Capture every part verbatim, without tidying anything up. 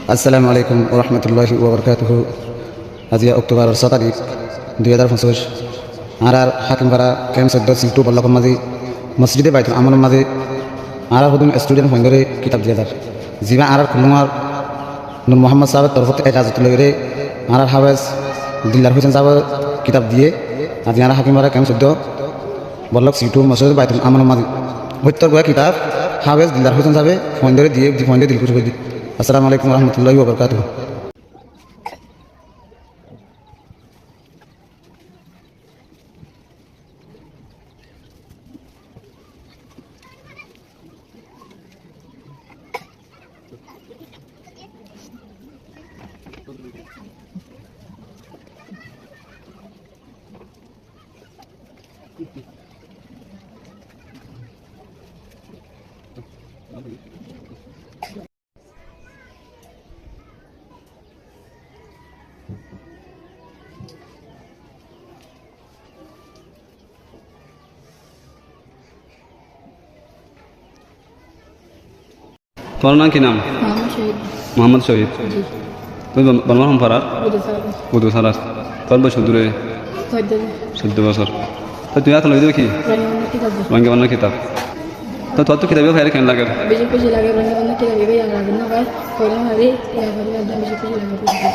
Assalamu alaikum warahmatulláhi wabarakátuhu. Aijja Októbaror só tarík, dui házar foñsíc. Añárar Hákimfara kemp soiddó C two block or mazé Mosjide Baitul Amal or mazé añárar hodún student fuaindóre kitab diya zar. Zibá añárar kullúmar Nur Muhammad sáb or torfóttu ejazot loiré añárar háfez Dildar Hosen sábe kitab diyé. Aijja añárar Hákimfara kemp soiddó block C two Mosjide Baitul Amal or mazé hóttor gura kitab háfez Dildar Hosen sábe fuaindóre diyé, fuaindóre dil kúci goijjé. Assalamu alaikum warahmatulláhi wabarakátuhu. Tuáñr nam ki nam? Muhammad Shohid. Muhammad Shohid. Ji. Tuñí Bon-, Bonmar hon farar? Gudusarar. Gudusarar. Tuáñr boyos hoddúr? Soiddó. Soiddó bosór. Toi tuñí áte loi diba ki? Rohingya bannar kitab. Rohingya bannar kitab. Toi tuáñttu kitab ibá faiyóre keén lager? Beci kúci lager, Rohingya bannar kitab ibá yián lager no bái. Forí no fari, yián fari, ekdom beci kúci lager.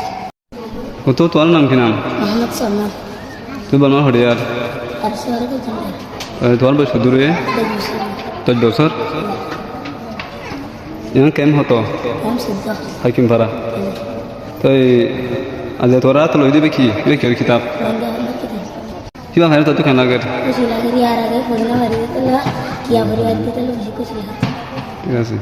Kuttú, tuáñr nam ki nam? Muhammad Salman. Tuñí Bonmar hoçé ar? Ar sóre kúci ar? E, tuáñr boyos hoddúr? Doc bosór. Doc bosór? Yián kemp hotó? Kemp soiddó. Hákimfara. Toi aijja tuáñre áte loi diba ki? Ibá ki kitab? Rohingya bannar kitab. Ibá faiyóre tuáñttu keén lager? Kúci lager, yar age forí no fari de tolla, yián fori fari de tolla beci kúci lager. Thík asé.